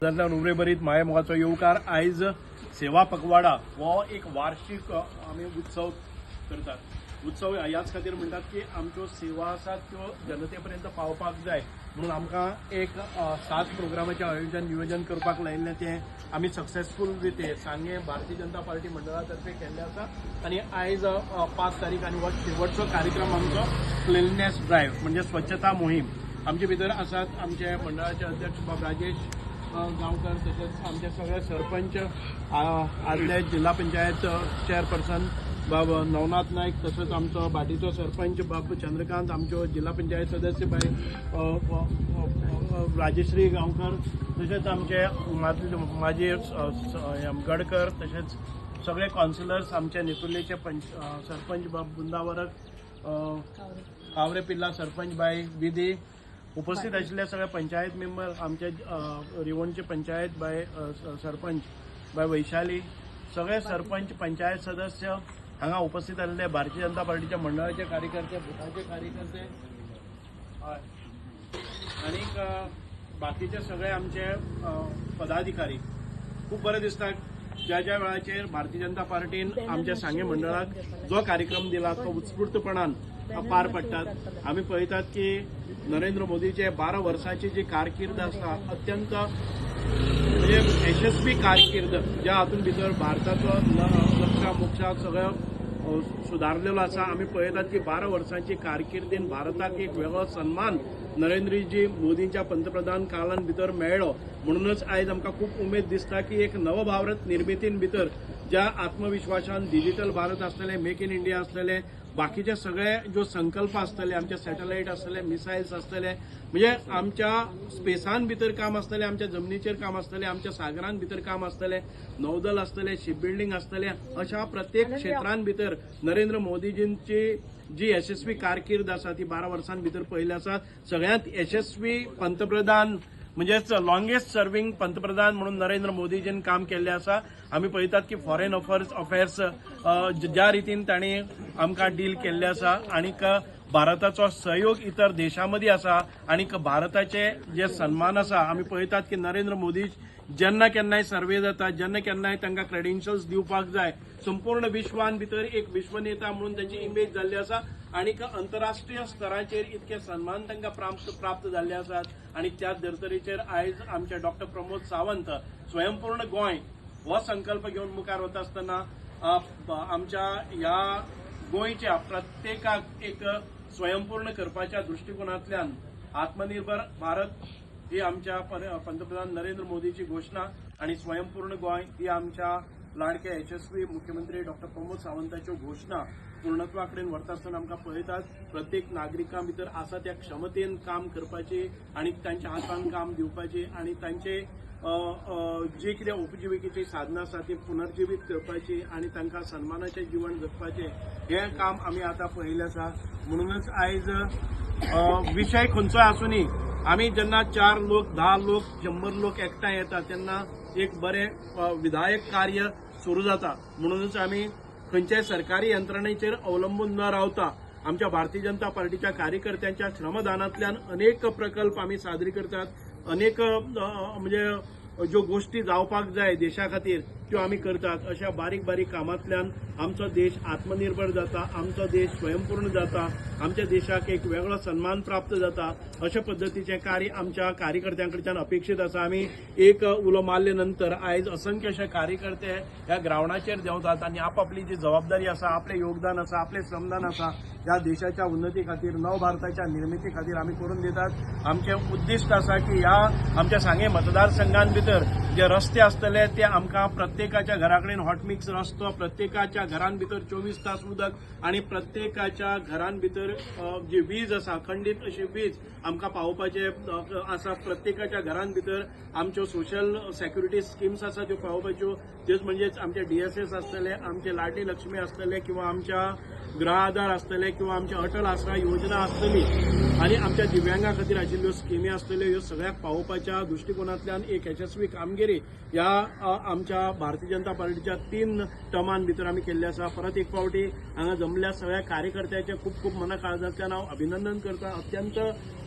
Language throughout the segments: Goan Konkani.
जातल्यान उमरेभरीत मायेमोगाचो येवकार. आयज सेवा पखवाडा हो एक वार्षिक आमी उत्सव करतात. उत्सव ह्याच खातीर म्हणटात की आमच्यो सेवा आसात त्यो जनते पर्यंत पावपाक जाय म्हणून आमकां एक 7 प्रोग्रामाचें आयोजन नियोजन करपाक लायिल्लें, तें आमी सक्सेसफूल रिते सांगें भारतीय जनता पार्टी मंडळा तर्फे केल्लें आसा. आनी आयज 5 तारीख आनी हो शेवटचो कार्यक्रम आमचो क्लिननेस ड्रायव्ह म्हणजे स्वच्छता मोहीम. आमचे भितर आसात आमचे मंडळाचे अध्यक्ष बाब राजेश गांवकर, तशेंच आमचे सगळे सरपंच, आदले जिल्हा पंचायत चेअरपर्सन बाब नवनाथ नायक, तसोच आमचो भाटीचो सरपंच बाब चंद्रकांत, आमच्यो जिल्हा पंचायत सदस्य बाय राजेश्री गांवकर, तशेंच आमचे माजी गडकर, तशेंच सगळे कावन्सिलर्स, आमचे नेतुर्लेचे पंच सरपंच बाब बुंदावरक, कावरे पिल्ला सरपंच बाय विधी, उपस्थित आशिल्ले सगळे पंचायत मेंबर, आमचे रिवणचे पंचायत बाय सरपंच बाय वैशाली, सगळे सरपंच, पंचायत सदस्य, हांगा उपस्थित आशिल्ले भारतीय जनता पार्टीच्या मंडळाचे कार्यकर्ते, बुथाचे कार्यकर्ते, हय, आनीक बाकीचे सगळे आमचे पदाधिकारी. खूब बरें दिसता ज्या ज्या वेळाचेर भारतीय जनता पार्टीन आमच्या सांगें मंडळाक जो कार्यक्रम दिला तो उत्स्फूर्तपणान पार पडटात. आमी पळयतात की नरेंद्र मोदीचे 12 वर्सांची जी कारकीर्द आसा, अत्यंत म्हणजे यशस्वी कारकीर्द, ज्या हातून भितर भारताचो नक्षा मोक्षा सगळो सुदारलेलो आसा. आमी पळयतात की 12 वर्सांची कारकिर्दीन भारताक एक वेगळो सन्मान नरेंद्रजी मोदींच्या पंतप्रधान काळान भितर मेळ्ळो. म्हणूनच आयज आमकां खूब उमेद दिसता की एक नवभारत निर्मितीन भितर ज्या आत्मविश्वासान डिजिटल भारत आसतलें, मेक इन इंडिया आसतलें, बाकीचे सगळे ज्यो संकल्प आसतले, आमचे सॅटेलायट आसतले, मिसायल्स आसतले, म्हणजे आमच्या स्पेसान भितर काम आसतलें, आमच्या जमनीचेर काम आसतलें, आमच्या सागरान भितर काम आसतलें, नौदल आसतलें, शिप बिल्डींग आसतलें, अशा प्रत्येक क्षेत्रान भितर नरेंद्र मोदीजींची जी यशस्वी कारकीर्द आसा ती 12 वर्सां भितर पळयली आसा. सगळ्यांत यशस्वी पंतप्रधान म्हणजेच लॉंगेस्ट सर्विंग पंतप्रधान म्हणून नरेंद्र मोदीजीन काम केल्लें आसा. आमी पळयतात की फॉरेन अफेर्स ज्या रितीन तांणी आमकां डील केल्लें आसा आनीक भारताचो सहयोग इतर देशां मदीं आसा आनीक भारताचे जे सन्मान आसा, आमी पळयतात की नरेंद्र मोदी जेन्ना केन्नाय सर्वे जाता, जेन्ना केन्नाय तांकां क्रेडेन्शियल्स दिवपाक जाय, संपूर्ण विश्वान भितर एक विश्वनेता म्हणून तांची इमेज जाल्ली आसा आनीक अंतरराष्ट्रीय स्तराचेर इतके सन्मान तांकां प्राप्त प्राप्त जाल्ले आसात. आनी त्याच धर्तरेचेर आयज आमचे डॉक्टर प्रमोद सावंत स्वयंपूर्ण गोंय हो संकल्प घेवन मुखार वता आसतना आमच्या ह्या गोंयच्या प्रत्येकाक एक स्वयंपूर्ण करपाच्या दृश्टिकोनांतल्यान आत्मनिर्भर भारत ही आमच्या पंतप्रधान नरेंद्र मोदीची घोशणा आणि स्वयंपूर्ण गोंय ही आमच्या लाडके यशस्वी मुख्यमंत्री डॉक्टर प्रमोद सावंताच्यो घोशणा पूर्णत्वा कडेन व्हरता आसतना आमकां पळयतात प्रत्येक नागरिकां भितर आसा त्या क्षमतेन काम करपाची आनी तांच्या हातान काम दिवपाची आनी तांचे अ, अ, जी कितें उपजिविकेची साधनां आसा ती पुनर्जिवीत करपाची आनी तांकां सन्मानाचें जीवन जगपाचें हें काम आमी आतां पळयलें आसा. म्हणूनच आयज विशय खंयचोय आसुनी, आमी जेन्ना 4 लोक, 10 लोक, 100 लोक एकठांय येता तेन्ना एक बरें विधायक कार्य सुरू जाता. म्हणूनच आमी खंयच्याय सरकारी यंत्रणेचेर अवलंबून न रावता आमच्या भारतीय जनता पार्टीच्या कार्यकर्त्यांच्या श्रमदानांतल्यान अनेक प्रकल्प आमी सादरी करतात. अनेक म्हणजे ज्यो गोश्टी जावपाक जाय देशा खातीर त्यो आमी करतात. अशा बारीक बारीक कामांतल्यान आमचो देश आत्मनिर्भर जाता, आमचो देश स्वयंपूर्ण जाता, आमच्या देशाक एक वेगळो सन्मान प्राप्त जाता. अशा पद्दतीचें कार्य आमच्या कार्यकर्त्यां कडच्यान अपेक्षीत आसा. आमी एक उलो मारले नंतर आयज असंख्य अशे कार्यकर्ते ह्या ग्रावंडाचेर देंवतात आनी आपापली जी जबाबदारी आसा, आपलें योगदान आसा, आपलें श्रमदान आसा, ह्या देशाच्या उन्नती खातीर, नव भारताच्या निर्मिती खातीर आमी करून दितात. आमचें उद्दिश्ट आसा की ह्या आमच्या सांगें मतदारसंघान भितर जे रस्ते आसतले ते आमकां प्रत्येकाच्या घरा कडेन हॉटमिक्स रस्तो, प्रत्येकाच्या घरान भितर 24 तास उदक आनी प्रत्येकाच्या घरान भितर जी वीज आसा, खंडीत अशी वीज आमकां पावोवपाचें आसा. प्रत्येकाच्या घरान भितर आमच्यो सोशल सेक्युरिटी स्किम्स आसा त्यो पावोवपाच्यो, त्योच म्हणजेच आमचे डीएसएस आसतले, आमचे लाडली लक्ष्मी आसतले किंवा आमच्या गृह आधार आसतले किंवा आमची अटल आसरा योजना आसतली. आनी आमच्या दिव्यांगा खातीर आशिल्ल्यो स्किमी आसलेल्यो ह्यो सगळ्याक पावोवपाच्या दृश्टिकोनांतल्यान एक यशस्वी कामगिरी ह्या आमच्या भारतीय जनता पार्टीच्या 3 टर्मान भितर आमी केल्ली आसा. परत एक फावटी हांगा जमल्या सगळ्या कार्यकर्त्याचे खूब खूब मना काळजांतल्यान हांव अभिनंदन करता. अत्यंत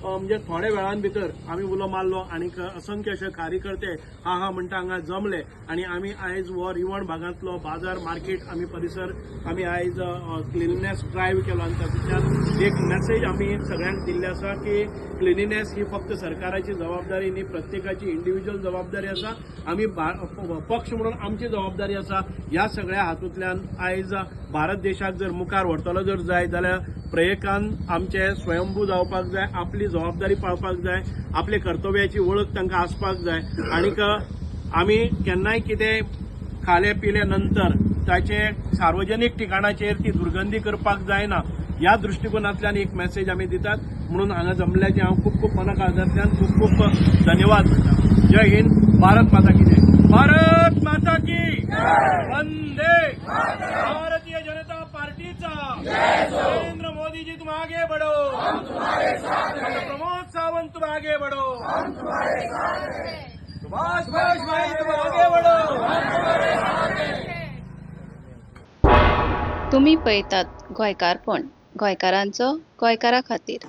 म्हणजे थोड्या वेळान भितर आमी उलो मारलो आनी असंख्य अशे कार्यकर्ते हा हा म्हणटा हांगा जमले आनी आमी आयज हो रिवण भागांतलो बाजार मार्केट आमी परिसर आमी आयज क्लिननेस ड्रायव्ह केलो आनी तातूंतल्यान एक मेसेज आमी सगळ्यांक दिल्ली आसा की क्लिनिनेस ही फक्त सरकाराची जबाबदारी न्ही, प्रत्येकाची इंडिव्हिज्युअल जबाबदारी आसा. आमी पक्ष म्हणून आमची जबाबदारी आसा. ह्या सगळ्या हातूंतल्यान आयज भारत देशाक जर मुखार व्हरतलो जर जाय जाल्यार प्रत्येकान आमचे स्वयंभू जावपाक जाय, आपली जबाबदारी पाळपाक जाय, आपले कर्तव्याची वळख तांकां आसपाक जाय. आनीक आमी केन्नाय कितें खाले पिले नंतर ताचे सार्वजनीक ठिकाणाचेर ती दुर्गंधी करपाक जायना ह्या दृश्टिकोनांतल्यान एक मेसेज आमी दितात. म्हणून हांगा जमल्याचे हांव खूब खूब मना काळजांतल्यान खूब खूब धन्यवाद म्हणटा. जय हिंद, भारत माता की जय. भारत माता की वंदे. भारतीय जनता पार्टीचा नरेंद्र मोदी जी तुम आगे बढ़ो, प्रमोद सावंत तुम आगे बढ़ो, सुभाष भाई तुम आगे बढ़ो. तुमी पळयतात गोंयकारपण, गोंयकारांचो गोंयकारा खातीर.